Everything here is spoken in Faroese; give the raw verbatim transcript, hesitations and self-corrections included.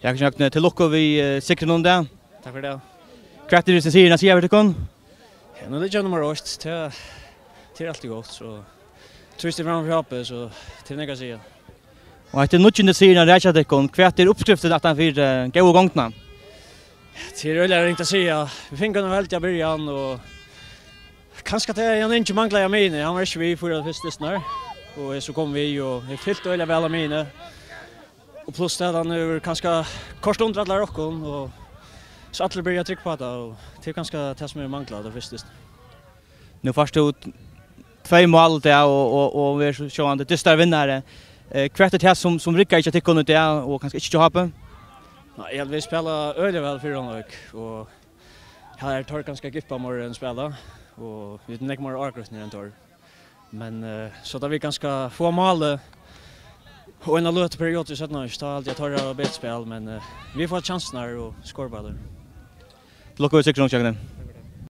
Ja, Kristian Høgni, til lukku við, eh, sigrinum í dag. Takk fyri tað. Hvat er tað, sum sigurin sigur við tykkum? Ja, nú liggja vit nummar eitt. Tað, tað er altíð gott, so trýst fram fyri happið, so tað er nógv at siga. Og hetta er níggjunda sigurin á rað hjá tykkum. Hvat er uppskriftin aftan fyri, eh, góðu gongdina? Tað er øgiliga ringt at siga. Vit fingu eina heldiga byrjan, og kanska tað er ein Ingi manglaði á miðjuni. Hann var ikki við í fýra fyrstu dystirnar. Og so kom hann við, og hann fylti øgiliga væl á miðjuni. Og pluss tað, hann hevur kanska koyrt undir allar okkum, og so allir byrja at trúgva á tað, og tað er kanska tað, sum hevur manglað, tað fyrsta. Nú fært tú tvey mál í dag, og, og, og verður sjálvandi dystarvinnari. Eh, hvat er tað, sum, sum riggar hjá tykkum í dag, og kanska ikki hjá H B? Nei, eg helt, vit spæla øgiliga væl fyrri hálvleik, og her er tað kanska Gippa meira enn spæla, og vit eru nógv meira ágrýtnir enn teir. Men, eh, so tá vit kanska fáa málið og eina løtu periode í seinna hálvleik, tá haldi eg, at teir hava betri spæl, men, eh, vit fáa kjansirnar og skora bara. Til lukku við sigrinum, Høgni.